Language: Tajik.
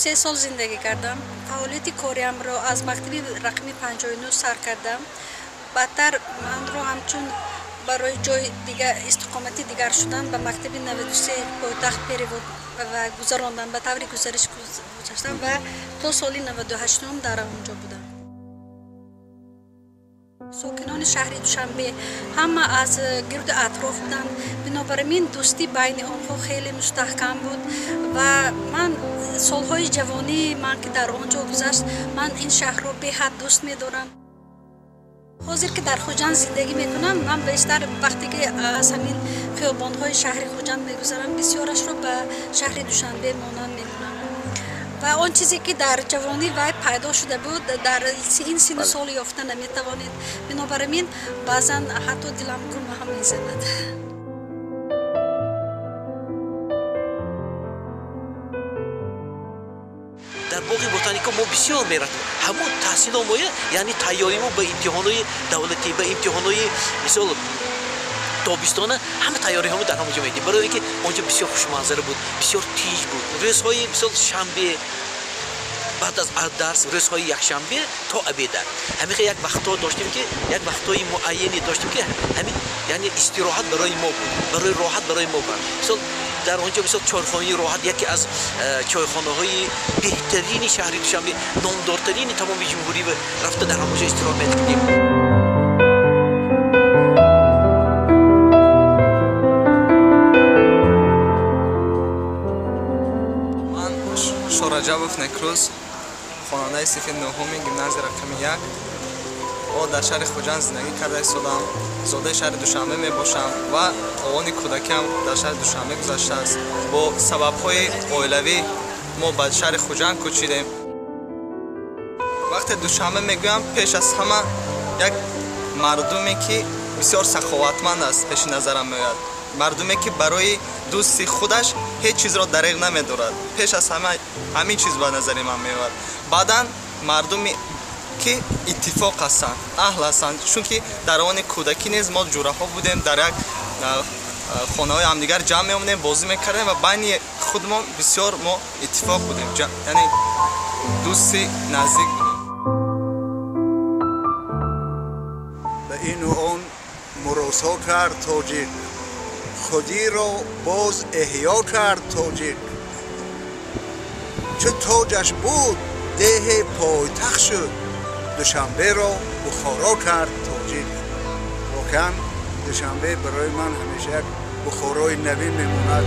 23 сол зиндагӣ кардам. Фаъолияти кориамро аз мактаби рақами 59 сар кардам. Баъдтар манро ҳамчун барои ҷои дигар истиқомати дигар шудан ба мактаби 93 пойтахт перевод ва гузарондам, ба таври гузариш гузаштам ва то соли 98 дар он ҷо будам. Сокинони шаҳри Душанбе ҳама аз гирду атроф буданд, бинобар ин дӯстӣ байни онҳо хеле мустаҳкам буд ва ман солҳои ҷавонии ман ки дар он ҷо гузашт, ман ин шаҳрро беҳад дӯст медорам. Ҳозир ки дар Хуҷанд зиндагӣ мекунам, ман бештар вақте ки аз ҳамин хиёбонҳои шаҳри Хуҷанд мегузарам, бисёрашро ба шаҳри Душанбе монанд мекунам. Ва он чизе ки дар ҷавонӣ вай пайдо шуда буд, дар ин синну сол ёфта наметавонед. Бинобар ин баъзан ҳатто дилам гурма ҳам мезанад. Дар боғи ботаника мо бисёр мерафтем. Ҳамон таҳсило моя, яъне тайёрӣ мо ба имтиҳонҳои давлатӣ, ба имтиҳонҳои мисол тобистона, ҳама тайёриҳомо дар ҳамон ҷо медидем, барои ин ки он ҷо бисёр хушманзара буд, бисёр тинҷ буд. Рӯзҳои мисол шанбе баъд аз дарс, рӯзҳои якшанбе то обеда ҳамин як вақтҳо доштем, ки як вақтҳои муайяне доштем, ки ҳамин яъне истироҳат барои мо буд, барои роҳат барои мо буд. Мисол дар он ҷо мисол чойхонаи роҳат, яке аз чойхонаҳои беҳтарини шаҳри Душанбе, номдортарини тамоми ҷумҳурӣ, рафта дар ҳамон ҷо истироҳат мекардем. Ман Шораҷабов Некрӯз, хонандаи синфи нӯҳуми гимназия рақами 1, о дар шаҳри Хуҷанд зиндагӣ карда истодам. Зодаи шаҳри Душанбе мебошам ва овони кӯдакиам дар шаҳри Душанбе гузаштааст. Бо сабабҳои оилавӣ мо ба шаҳри Хуҷанд кӯчидем. Вақте Душанбе мегӯям, пеш аз ҳама як мардуме ки бисёр саховатманд аст пеши назарам меояд, мардуме ки барои дӯсти худаш ҳеҷ чизро дареғ намедорад. Пеш аз ҳама ҳамин чиз ба назари ман меояд. Баъдан мардуме ки иттифоқ ҳастанд, аҳл ҳастанд, чунки дар овони кӯдакӣ низ мо ҷураҳо будем, дар як хонаҳои ҳамдигар ҷамъ меомадем, бозӣ мекардем ва байни худмон бисёр мо иттифоқ будем, яъне дӯсти наздик будем. Ба ину он муросо кард тоҷик, худиро боз эҳё кард тоҷик. Чу тоҷаш буд деҳе пойтахт шуд, Душанберо Бухоро кард тоҷик. Воқеан Душанбе барои ман ҳамеша як Бухорои навин мемонад.